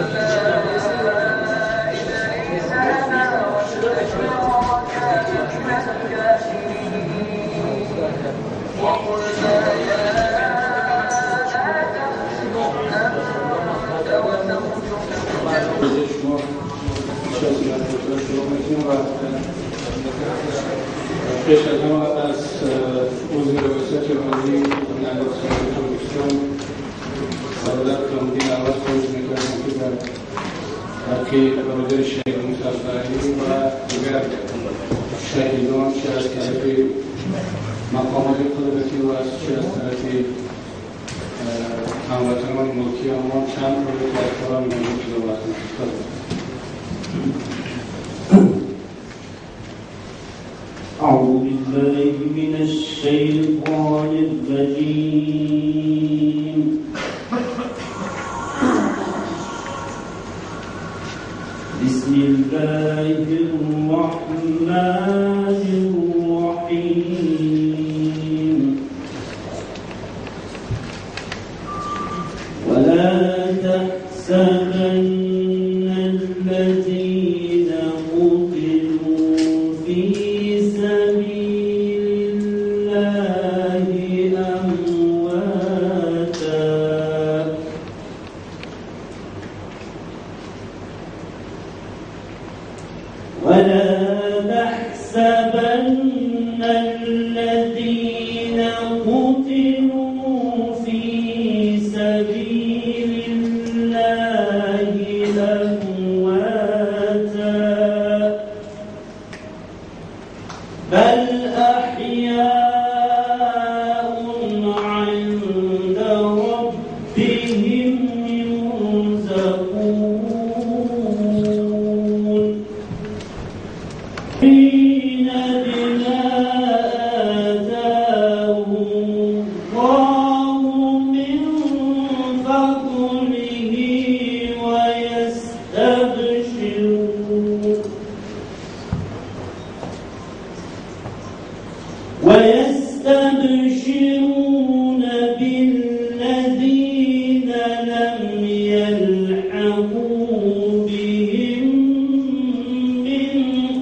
إبليس أبى واستكبر وكان من الكافرين. وقلنا يا آدم اسكن أنت وزوجك. پیش از همه از عضو ریاست عالی نهضت اسلامی تاجیکستان برادر کامدین اول خواهش میکردم که در حق برادر شهید مصطفی و دیگر شهیدان چه از طرف مقامات قدرتی و چه از طرف هموطنان ملکی آنان چند روز از قرآن مجید تلاوت کنند. أعوذ بالله من الشيطان الرجيم. بسم الله الرحمن الرحيم. ولا تحسبن الذين قتلوا في سبيل الله أمواتا ولا تحسبن الذين قتلوا في سبيل الله أمواتا بل أحياء عند ربهم يرزقون. حين بما آتاهم الله من فضله ويستبشرون بالذين لم يلحقوا بهم من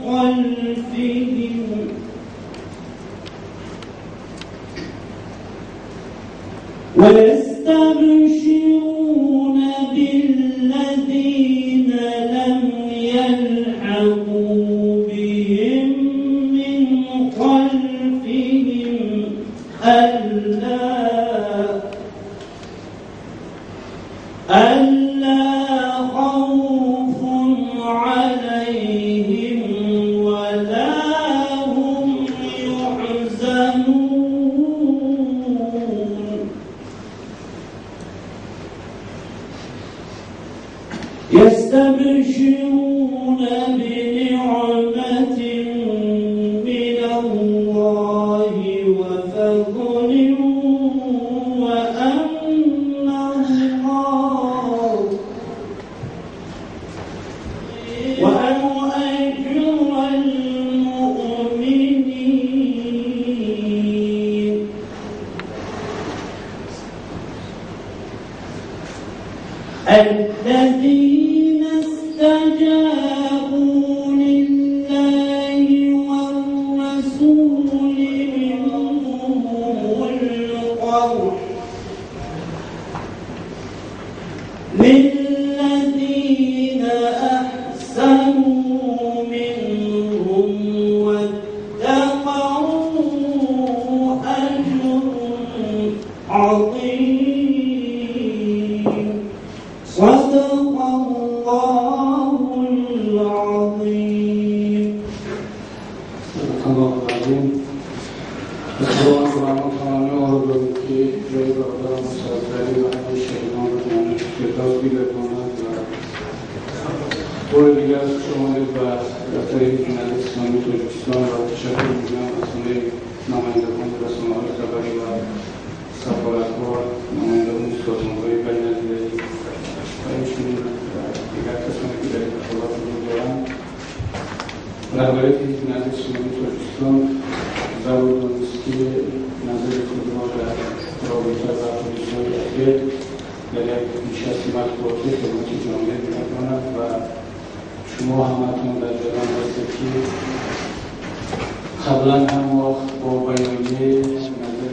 خلفهم ويستبشرون بالذين لم يلحقوا بهم من خلفهم ألا خوف عليهم ولا هم يحزنون. يستبشرون بنعمة من الله وفضل وأن الله وأن أجر المؤمنين. الذين استجابوا لله والرسول منهم القرح للذين أحسنوا منهم واتقوا أجر عظيم. صدق الله العظيم. صدق الله العظیم. خداوند قرآن آن داریم که جای برادر مصطفی و همه شهیدان رو جنت فردوس بگرداند و بار دیگر از شما و دفتر حزب نهضت اسلامی تاجیکستان و تشکر می‌کنم از همه نمایندگان رسانه‌های خبری و سفارت‌ها، نمایندگان سازمان‌های بین‌المللی و همچنین دیگر کسانی که در انتخابات حضور دارند. رهبریت حزب نهضت اسلامی تاجیکستان ضرور دانست که نظر خود را در رابطه با حادثه‌های اخیر در یک نشست مطبوعاتی خدمت جامعه بگرداند و شما همتون در جریان هستید که قبلا هم ما با بیانیه نظر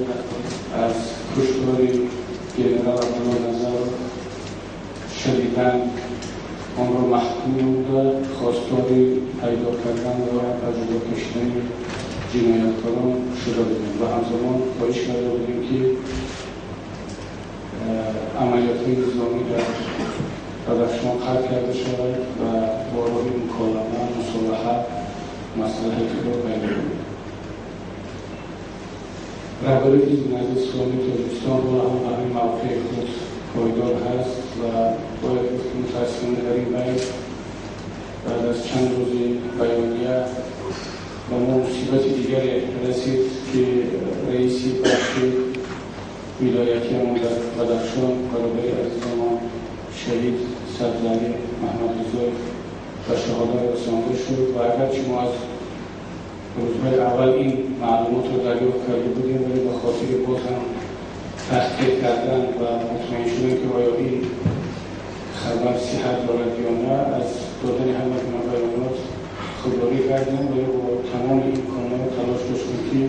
از کشتار گنرال عبدالله نظر شدیداً آن را محکوم نموده، خواستار پیدا کردن و به جدا کشیدن جنایتکاران شده بودیم و همزمان خواهش کرده بودیم که عملیات‌های نظامی در بدخشان قطع کرده شود و با راه مکالمه مصالحه مسئله را پیدا کنیم. رهبری حزب نهضت اسلامی تاجیکستان را هم به همین موقع خود پایدار هست و باید گفت که متاسفانه در این بین بعد از چند روز بیانیه به ما مصیبت دیگری رسید که رئیس بخش ولایتی ما در بدخشان برادر عزیزمان شهید سبزعلی محمد رضایف به شهادت رسانده شد و اگرچه ما از روزهای اول این معلومات رو دریافت کرده بودیم، ولی به خاطر باز هم تحقیق کردن و مطمئن شدن که آیا این خبر صحت دارد یا نه، از دادن همه گونه بیانات خودداری کردیم، ولی با تمام امکانات تلاش داشتیم که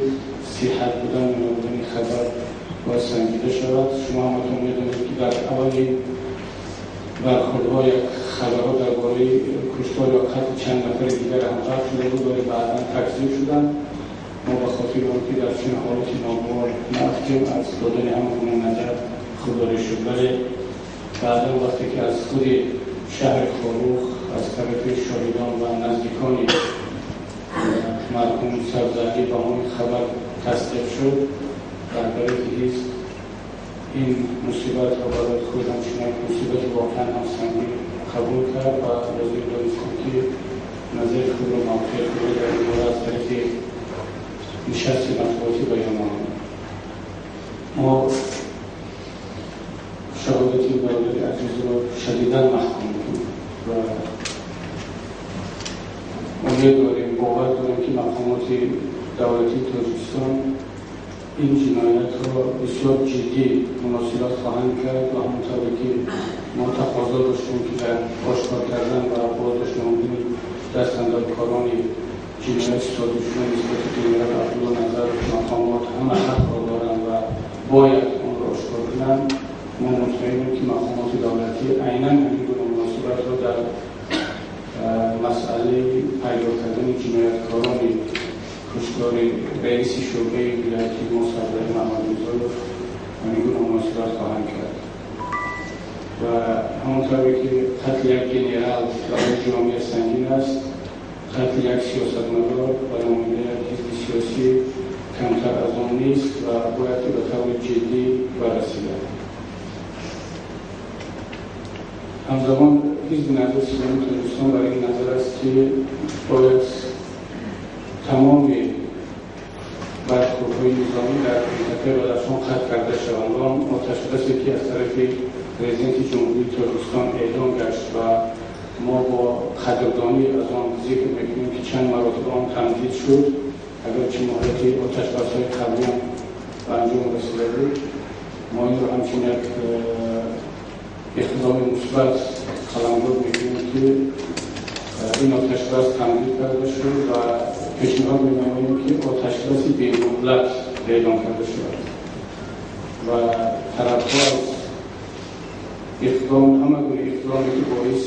صحت بودن و نبودن خبر باید سنجیده شود. شما همتون می‌دانید که در اول برخوردها یک خبرها درباره کشتار یا قتل چند نفر دیگر هم قطع شده بود، ولی بعداً تکذیب شدند. ما به خاطر آنکه در چنین حالتی ناگوار نیفتیم از دادن همه گونه نظر خودداری شد، ولی بعداً وقتی که از خود شهر خاروغ از طرف شاهدان و نزدیکان مرحوم سبزعلی به ما خبر تصدیق شد، رهبری حزب این مصیبت را برای خود همچنین مصیبت واقعا هم سنگین قبول کرد و لازم دانستیم که نظر خود را موقع خود را در این باره از طرف نشست مطبوعاتی بیان نمود. ما شهادت این برادر عزیز را شدیداً محکوم می‌کنیم و امید داریم، باور داریم که مقامات دولتی تاجیکستان این جنایت را بسیار جدی مناسبت خواهند کرد و همونطور که ما تقاضا داشتیم که در آشکار کردن و بازداشت نمودن دستاندرکاران جنایت صادر شده نسبت به گنرال عبدالله نظر مقامات همه حق را دارند و باید آن را آشکار کنند. ما مطمئنیم که مقامات دولتی عیناً همین گونه مناسبت را در مسئله پیدا کردن جنایتکاران کشتار رئیس شعبه ولایتی ما سردار محمد رضایف همین گونه مناسبت خواهند کرد و همانطور که قتل یک گنرال برای جامعه سنگین است، قتل یک سیاستمدار و نماینده یک حزب سیاسی کمتر از آن نیست و باید که به طور جدی بررسی گردد. همزمان حزب نهضت اسلامی تاجیکستان برای این نظر است که باید تمام برخوردهای نظامی در منطقه بدخشان قطع کرده شوند. آن آتشبسی که از طرف رئیس جمهوری تاجیکستان اعلام گشت و ما با قدردانی از آن ذکر می‌کنیم که چند مراتب آن تمدید شد، اگرچه مهلت آتشبس‌های قبلی هم به انجام رسیده بود. ما این را همچون یک اقدام مثبت قلمداد می‌کنیم که این آتشبس تمدید کرده شد و پیشنهاد می‌نماییم که آتشبس بی‌مهلت اعلام کرده شود و طرف‌ها از اقدام همه گونه اقدامی که باعث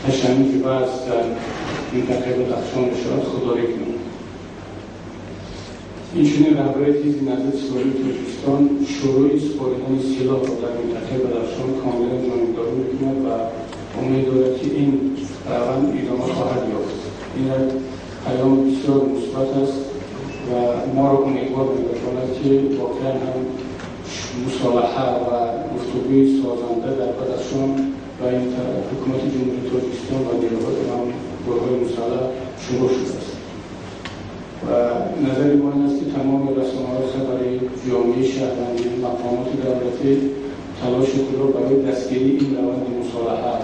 تشنج وضع در منطقه بدخشان می‌شود خودداری کنند. اینچنین رهبری حزب نهضت اسلامی تاجیکستان شروع سپاریدن سلاح را در منطقه بدخشان کاملا جانبداری می‌کند و امید دارد که این روند ادامه خواهد یافت. این یک پیام بسیار مثبت است و ما را امیدوار می‌دارد که واقعا هم مصالحه و گفتگوی سازنده در بدخشان و این حکومت جمهوری تاجیکستان و نیروهای گروه‌های مسلح شروع شده است. و نظر ما این است که تمام رسانه‌های خبری، جامعه شهروندی، مقامات دولتی تلاش خود را برای دستگیری این روند مصالحه،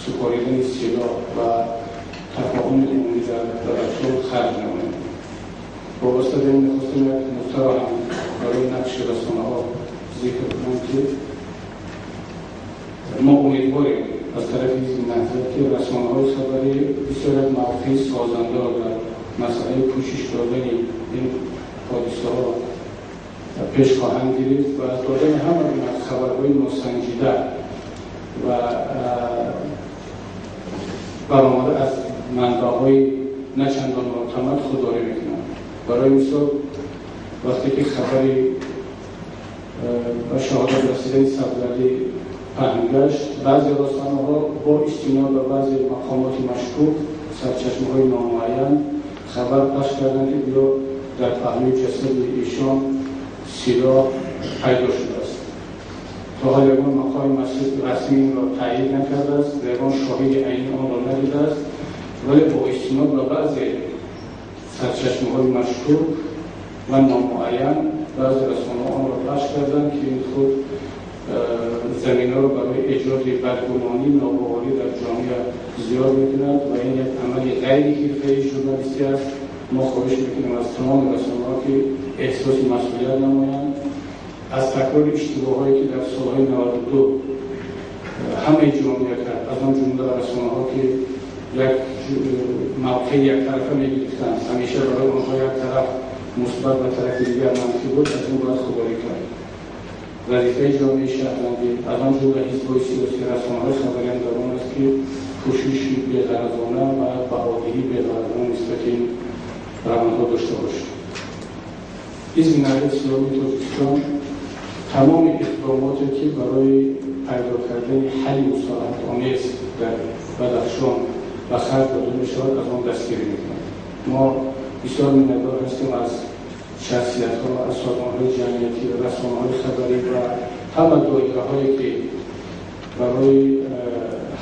سپاریدن سلاح و تفاهم عمومی در بدخشان خرج نمایند. وابسته به این می‌خواستم یک نکته را هم برای نقش رسانه‌ها ذکر کنم که Мо умедворем аз тарафи ҳизби Наҳзат, ки расонаҳои хабарӣ бисёр як мавқеи созандаро дар масъалаи пӯшиш додани ин ҳодисаҳо пеш хоҳанд гирифт ва аз додани ҳама гуна хабарҳои носанҷида ва баромада аз манбаъҳои на чандон муътамад худдорӣ мекунанд. Барои мисол, вақте ки хабари ба шаҳодат расидани Сабзалӣ паҳн гашт, баъзе расонаҳо бо истинод ба баъзе мақомоти машкук, сарчашмаҳои номуайян хабар пахш карданд, ки гӯё дар паҳлӯи ҷасади эшон силоҳ пайдо шудааст. То ҳол ягон мақоми расмӣ инро таъйид накардааст ва ягон шоҳиди айнӣ онро надидааст, вале бо истинод ба баъзе сарчашмаҳои машкук ва номуайян баъзе расонаҳо онро пахш карданд, ки ин худ заминаро барои эҷоди бадгумонӣ, нобоварӣ дар ҷомеа зиёд мекунад ва ин як амали ғайри ҳирфаии журналистӣ аст. Мо хоҳиш мекунем аз тамоми расонаҳо, ки эҳсоси масъулият намоянд, аз такрори иштибоҳое, ки дар солҳои 92 ҳамаи ҷомеа кард, аз он ҷумла расонаҳо, ки як мавқеи яктарафа мегирифтанд, ҳамеша барои онҳо як тараф мусбат ва тарафи дигар манфӣ буд, аз ин бояд худдорӣ кард. Вазифаи ҷомеаи шаҳрвандӣ, аз он ҷумла ҳизбҳои сиёсӣ, расонаҳои хабариам дар он аст, ки кӯшиши беғаразона ва баҳодиҳии беғаразона нисбати ин равандҳо дошта бошад. Ҳизби Наҳзати Исломии Тоҷикистон тамоми иқдомоте, ки барои пайдо кардани ҳалли мусолиҳатомез дар Бадахшон ба харҷ дода мешавад, аз он дастгирӣ мекунад. Мо бисёр миннатдор ҳастем аз шахсиятҳо, аз созмонҳои ҷамъиятӣ, расонаҳои хабарӣ ва ҳама доираҳое, ки барои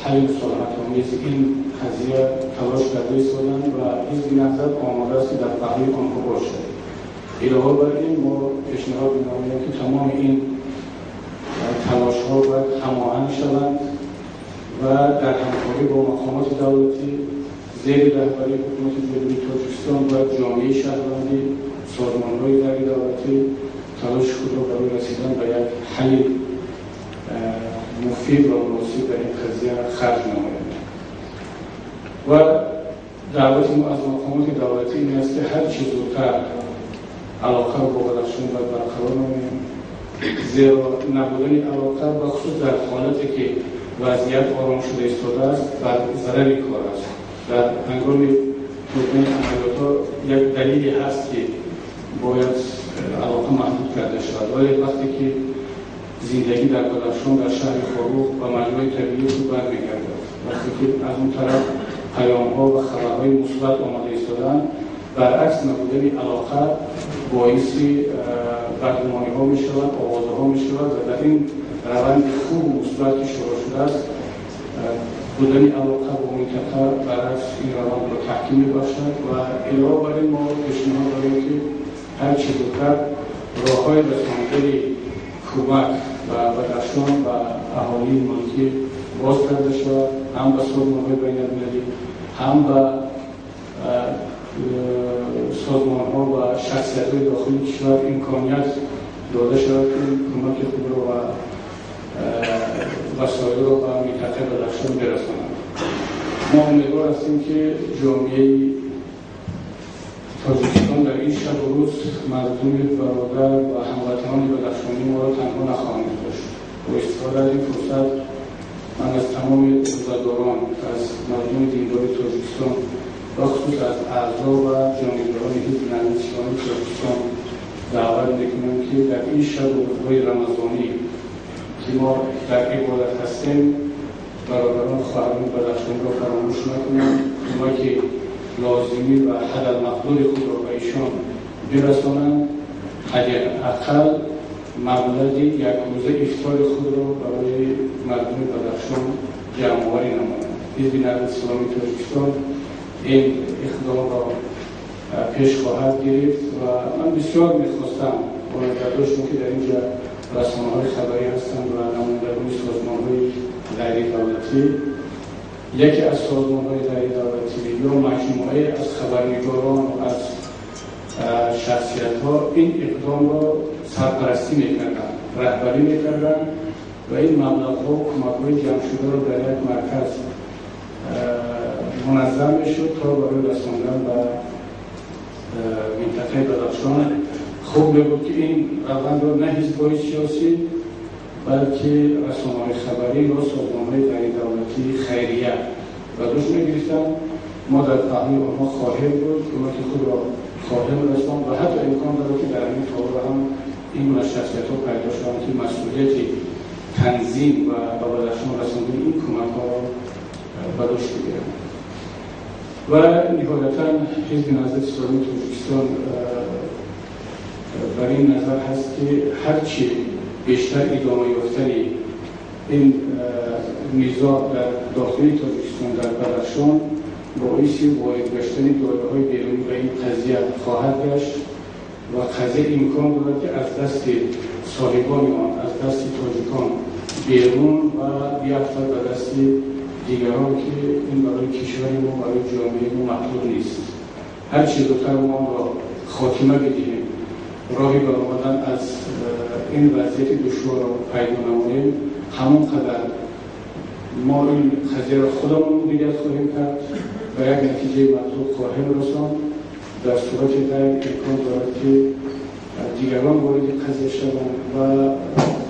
ҳалли мусолиҳатомези ин қазия талош карда истоданд ва ҳизби Наҳзат омода аст, ки дар паҳлӯи онҳо бошад. Илова бар ин, мо пешниҳод менамоем, ки тамоми ин талошҳо бояд ҳамоҳанг шаванд ва дар ҳамкорӣ бо мақомоти давлатӣ зери раҳбарии ҳукумати Ҷумҳурии Тоҷикистон бояд ҷомеаи шаҳрвандӣ, созмонҳои ғайридавлатӣ талоши худро барои расидан ба як ҳалли муфид ва муносиб дар ин қазия харҷ намоянд. Ва даъвати мо аз мақомоти давлатӣ ин аст, ки ҳар чӣ зудтар алоқаро бо Бадахшон бояд барқарор намоем, зеро набудани алоқа, бахусус дар ҳолате ки вазъият ором шуда истодааст, бар зарари кор аст. Дар ҳангоми бурдани амалиётҳо як далеле ҳаст, ки бояд алоқа маҳдуд карда шавад, вале вақте ки зиндагӣ дар Бадахшон, дар шаҳри Хоруғ ба маҷрои табиии худ бармегардад, вақте ки аз он тараф паёмҳо ва хабарҳои мусбат омада истодаанд, баръакс набудани алоқа боиси бадгумониҳо мешавад, овозаҳо мешавад ва дар ин раванди хубу мусбат, ки шурӯъ шудааст, будани алоқа бо минтақа баръакс ин равандро таҳким мебахшад. Ва илова бар ин, мо пешниҳод дорем, ки ҳар чӣ зудтар роҳҳои расондани кӯмак ба Бадахшон ва аҳолии мулкӣ боз карда шавад, ҳам ба созмонҳои байналмилалӣ, ҳам ба созмонҳо ва шахсиятҳои дохили кишвар имконият дода шавад, ки кӯмаки худро ва васоилро ба минтақаи Бадахшон бирасонанд. Мо умедвор ҳастем, ки ҷомеаи Тоҷикистон дар ин шабу рӯз мардуми бародар ва ҳамватанони бадахшонии моро танҳо нахоҳанд гузошт. Бо истифода аз ин фурсат ман аз тамоми рӯзадорон, аз мардуми диндори Тоҷикистон, бахусус аз аъзо ва ҷонибдорони ҳизби Наҳзати Исломии Тоҷикистон даъват мекунам, ки дар ин шабу рӯзҳои рамазонӣ, ки мо дар ибодат ҳастем, бародарон, хоҳарони бадахшониро фаромӯш накунанд, кӯмаки лозимӣ ва ҳадалмақдури худро ба эшон бирасонанд, ҳадди ақал маблағи якрӯза ифтори худро барои мардуми Бадахшон ҷамъоварӣ намоянд. Ҳизби Наҳзати Исломии Тоҷикистон ин иқдомро пеш хоҳад гирифт ва ман бисёр мехостам бо назардоштем, ки дар инҷа расонаҳои хабарӣ ҳастанд ва намояндагони созмонҳои ғайридавлатӣ, яке аз созмонҳои ғайридавлатӣ ё маҷмӯае аз хабарнигорон, аз шахсиятҳо ин иқдомро сарпарастӣ мекарданд, раҳбарӣ мекарданд. ва ин маблағҳо, кӯмакҳои ҷамъшударо дар як марказ муназзам мешуд, то барои расондан ба минтақаи Бадахшон. Хуб мебуд, ки ин равандро на ҳизбҳои сиёсӣ, балки расонаҳои хабарӣ ё созмонҳои ғайридавлатии хайрия ба дӯш мегирифтанд. Мо дар паҳлӯи онҳо хоҳем буд, кӯмаки худро хоҳем расонд ва ҳатто имкон дорад, ки дар ҳамин толор ҳам ин гуна шахсиятҳо пайдо шаванд, ки масъулияти танзим ва ба Бадахшон расондани ин кӯмакҳоро ба дӯш бигиранд. Ва ниҳоятан, Ҳизби Наҳзати Исломии Тоҷикистон бар ин назар ҳаст, ки ҳарчи бештар идома ёфтани ин низоъ дар дохили Тоҷикистон, дар Бадахшон, боиси ворид гаштани доираҳои берунӣ ба ин қазия хоҳад гашт ва қазия имкон дорад, ки аз дасти соҳибони он, аз дасти тоҷикон берун ва биафтад ба дасти дигарон, ки ин барои кишвари мо, барои ҷомеаи мо матлуб нест. Ҳарчи зудтар мо онро хотима бидиҳем, роҳи баромадан аз ин вазъияти душворро пайдо намоем, ҳамон қадар мо ин қазияро худамон мудирият хоҳем кард ва як натиҷаи матлуб хоҳем расонд. Дар сурати ғайр, имкон дорад, ки дигарон вориди қазия шаванд ва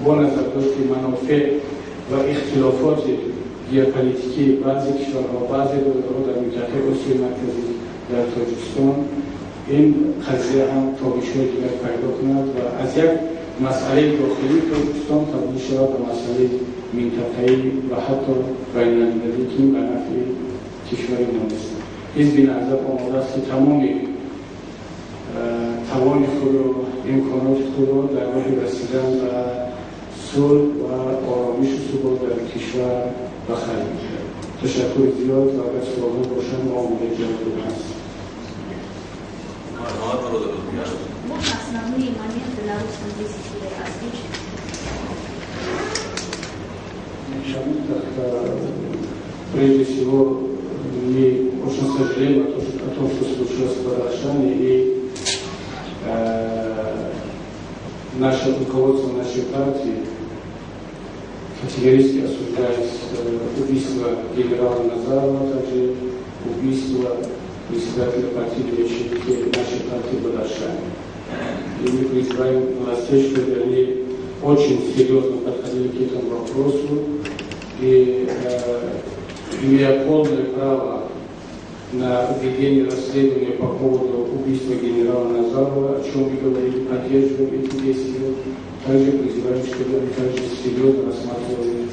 бо назардошти манофеъ ва ихтилофоти геополитикии баъзе кишварҳо, баъзе доираҳо дар минтақаи Осиёи Марказӣ, дар Тоҷикистон ин қазия ҳам тобишҳои дигар пайдо кунад ва аз як масъалаи дохилии Тоҷикистон табдил шавад ба масъалаи минтақаӣ ва ҳатто байналмилалӣ, ки ин ба нафъи кишвари мо нест. Ҳизби Наҳзат омода аст, ки тамоми тавони худро, имконоти худро дар роҳи расидан ба сулҳ ва оромишу субот дар кишвар ба харҷ бидиҳад. Ташаккури зиёд ва агар суолҳо бошанд, мо омодаи ҷавоб додан ҳастем. Можно основные моменты на русском языке озвучить? Прежде всего, мы очень сожалеем о том, что случилось в Бадахшане, и наше руководство нашей партии категорически осуждает убийство генерала Назарова, а также убийство председателя партии меньшевики нашей партии Бадахшане. И мы призываем властей, чтобы они очень серьезно подходили к этому вопросу и, имея полное право на ведение расследования по поводу убийства генерала Назарова, о чем мы говорили, поддерживаем эти действия, также призываем, чтобы они также серьезно рассматривали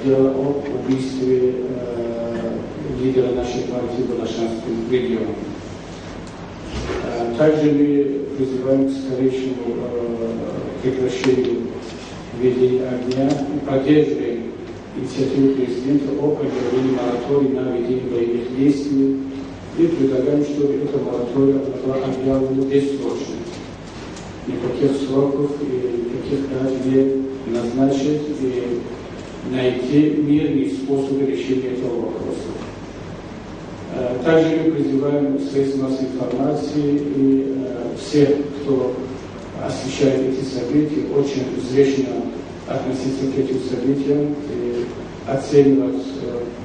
дело об убийстве лидера нашей партии в Бадахшанском регионе. Также мы призываем к скорейшему прекращению ведения огня и поддерживаем инициативу президента о объявлении моратория на ведение боевых действий и предлагаем, чтобы эта моратория была объявлена бессрочно. Никаких сроков и никаких дат не назначить и найти мирные способы решения этого вопроса. Также мы призываем средства массовой информации и всех, кто освещает эти события, очень взвешенно относиться к этим событиям и оценивать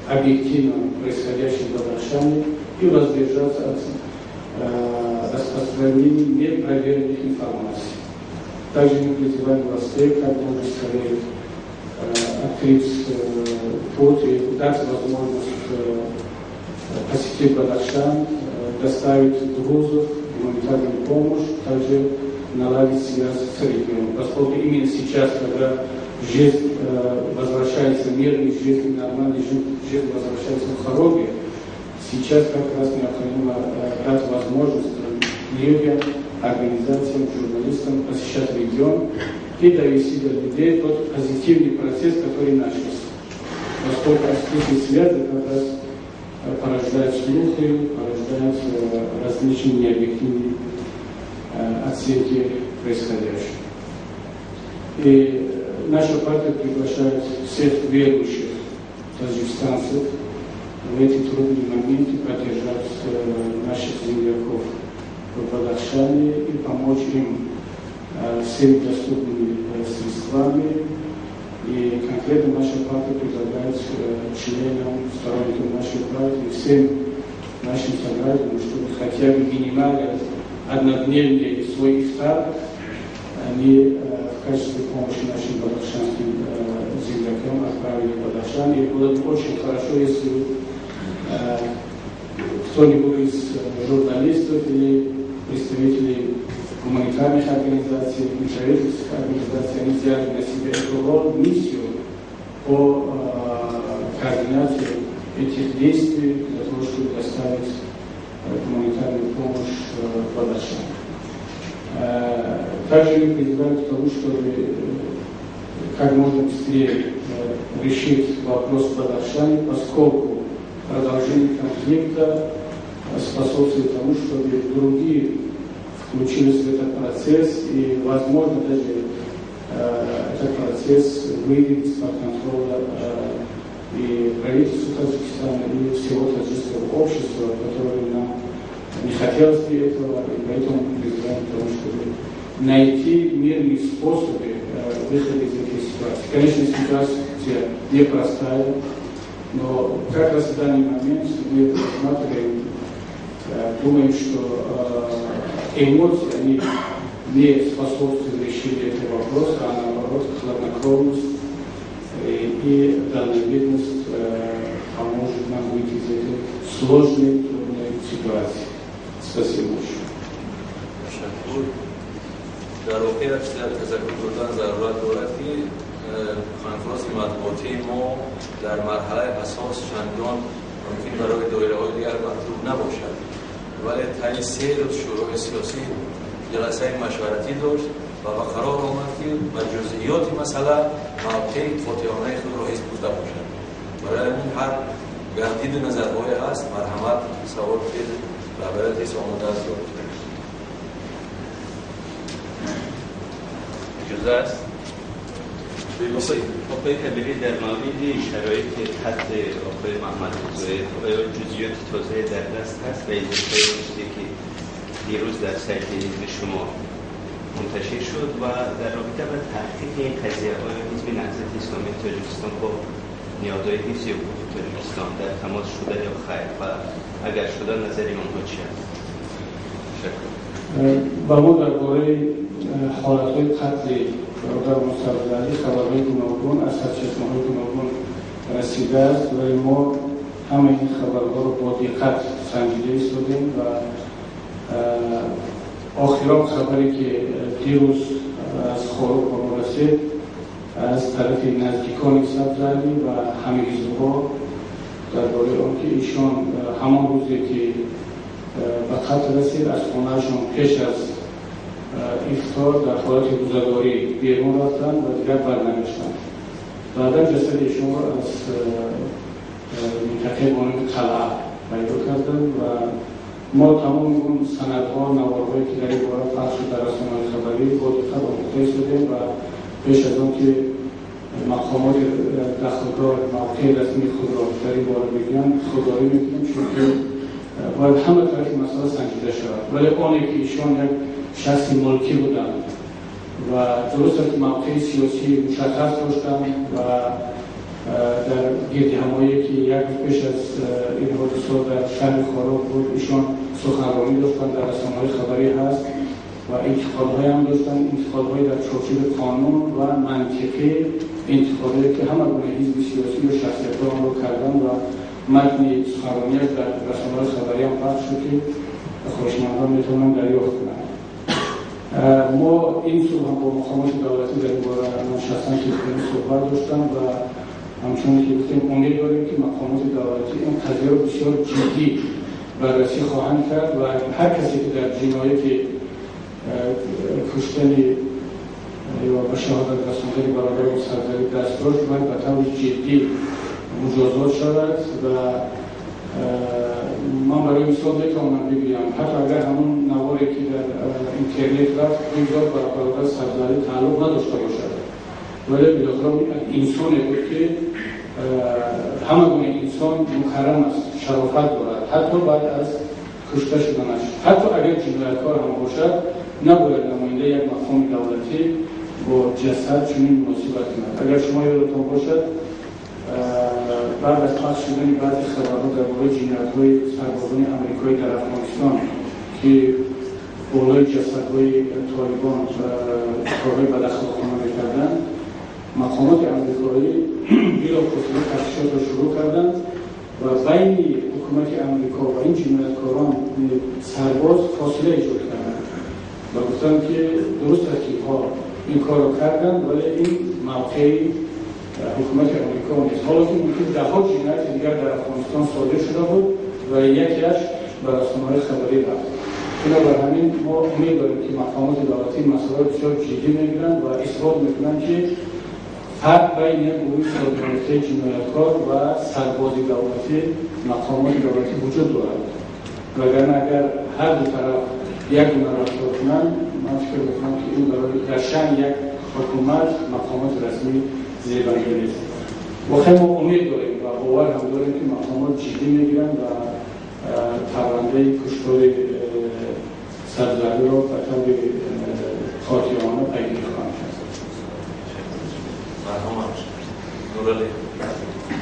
объективно происходящее в Бадахшане и воздержаться от распространения непроверенных информаций. Также мы призываем властей как можно скорее открыть путь и дать возможность посетить Бадахшан, доставить грузов, гуманитарную помощь, также наладить связь с регионом. Поскольку именно сейчас, когда жизнь возвращается, мирная жизнь, нормальная жизнь возвращается в Хороге, сейчас как раз необходимо дать возможность людям, организациям, журналистам посещать регион и довести до людей тот позитивный процесс, который начался. Поскольку отсутствие связи как раз порождает слухи, порождает различные необъективные оценки происходящего. И наша партия приглашает всех верующих таджикистанцев в эти трудные моменты поддержать наших земляков в Бадахшане и помочь им всеми доступными средствами. И факта предлагать членам, сторонникам нашей партии, всем нашим согражданам, чтобы хотя бы минимально однодневный свой ифтар они в качестве помощи нашим бадахшанским землякам отправили в Бадахшан. И было бы очень хорошо, если кто-нибудь из журналистов или представителей гуманитарных организаций, неправительственных организаций, они взяли на себя эту роль, миссию по координации этих действий для того, чтобы доставить гуманитарную помощь в Бадахшан. Также мы призываем к тому, чтобы как можно быстрее решить вопрос в Бадахшане, поскольку продолжение конфликта способствует тому, чтобы другие включились в этот процесс и, возможно, даже этот процесс выйдет из-под контроля и правительства Таджикистана, и всего таджикского общества, которое нам не хотелось бы этого, и поэтому мы призываем к тому, чтобы найти мирные способы выхода из этой ситуации. Конечно, ситуация непростая, но как раз в данный момент мы рассматриваем, думаем, что эмоции, они не способствуют решению этого вопроса, а наоборот, хладнокровность и дальновидность поможет нам выйти из этой сложной, трудной ситуации. Спасибо большое. تشکر. در واقع تذکر دادن ضرورت دارد که کنفرانس مطبوعاتی ما در مرحله اساس چندان ممکن برای دایره های دیگر مطلوب نباشد، ولی طی 3 روز شورای سیاسی جلسه مشورتی داشت و به قرار آمد که به جزئیات مسئله موقع قاطعانه خود را حزب بوده باشد. برای همین هر گردید نظرهای هست، مرحمت سوال که رهبریت حزب آماده است. اجازه است؟ آقای کبیری، در مورد شرایط قتل آقای محمد رضایی آیا جزئیات تازه در دست هست و اضافه چیزی که دیروز در سایت حزب شما منتشر شد و در رابطه با تحقیق این قضیه آیا حزب نهضت اسلامی تاجیکستان با نهادهای حفظ حقوق تاجیکستان در تماس شده یا خیر و اگر شده نظر آنها چی است؟ با ما درباره حالتهای قتل برادر سبزعلی خبرهای گوناگون از سرچشمه‌های گوناگون رسیده است و ما همه این خبرها رو با دقت سنجیده ایستادیم و آخرین خبری که دیروز از خاروغ به ما رسید از طرف نزدیکان سبزعلی و همه حزب‌ها درباره آن که ایشان همان روزی که به قتل رسید از خانه‌شان پیش از افطار در حالت روزه‌داری بیرون رفتن و دیگر برنگشتند. بعدا جسد ایشان را از منطقه به نام قلعه پیدا کردند و ما تمام اون سندها، نوارهایی که در این باره پخش شد در رسانه‌های خبری با دقت آموخته شدیم و پیش از آن که مقامات دخلدار موقع رسمی خود را در این باره بگیرند خودداری می‌کنیم، چون که باید همه طرف مسئله سنجیده شود. ولی آنی که ایشان یک شخص ملکی بودند و درست است که موقع سیاسی مشخص داشتند و در گرد همایی که یک روز پیش از این حادثه در شهر خاروغ بود ایشان سخنرانی داشتند، در رسانه‌های خبری هست و انتقادهایی هم داشتند، انتقادهایی در چارچوب قانون و منطقی، انتقادهایی که همه گونه حزب سیاسی و شخصیت‌ها آن رو کردند و متن سخنرانیش در رسانه‌های خبری هم پخش شد که خواهشمندان میتونن دریافت کنند. ما این صبح هم با مقامات دولتی در این باره من شخصا تلفنی صحبت داشتم و همچنین که گفتیم امید داریم که مقامات دولتی این قضیه رو بسیار جدی بررسی خواهند کرد و هر کسی که در جنایت کشتن یا به شهادت رساندن برادر سبزعلی دست داشت باید به طور جدی مجازات شود. و من برای مثال میتونم بگویم حتی اگر همون نواری که در اینترنت رفت بگذار به برادر سبزعلی تعلق نداشته باشد، ولی بالاخره انسانی بود که همه گونه انسان مکرم است، شرافت دارد، حتی بعد از کشته شدنش، حتی اگر جنایتکار هم باشد نباید نماینده یک مقام دولتی با جسد چنین مناسبت کند. اگر شما یادتان باشد بعد از پخش شدن بعضی خبرها درباره جنایت‌های سربازان آمریکایی در افغانستان که بالای جسدهای طالبان کارهای بداخلاقانه می‌کردند، مقامات آمریکایی بلافاصله تفتیشات را شروع کردند و بین حکومت آمریکا و این جنایتکاران سرباز فاصله ایجاد کردند و گفتند که درست است که اینها این کار را کردند، ولی این موقع حکومت آمریکا نیست. حالا که ممکن ده‌ها جنایت دیگر در افغانستان صادر شده بود و یکیش به رسانه‌های خبری رفت. بنابر همین ما امید داریم که مقامات دولتی مسئله بسیار جدی می‌گیرند و اثبات می‌کنند که فرق بین یک گروه سازمان‌یافته جنایتکار و سرباز دولتی مقامات دولتی وجود دارد. وگرنه اگر هر دو طرف یک گونه رفتار کنند، من فکر می‌کنم که این برای در شأن یک حکومت مقامات رسمی زیبنده نیست. واقعا ما امید داریم و باور هم داریم که مقامات جدی می‌گیرند و پرونده کشتار سبزواری را به طور قاطعانه پیگیری خواهند کرد. مرحوم نورالی.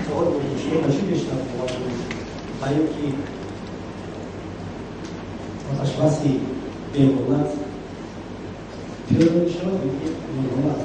سوال آیا که آتشبسی بی‌حرمت پیاده می‌شود یا بی‌حرمت؟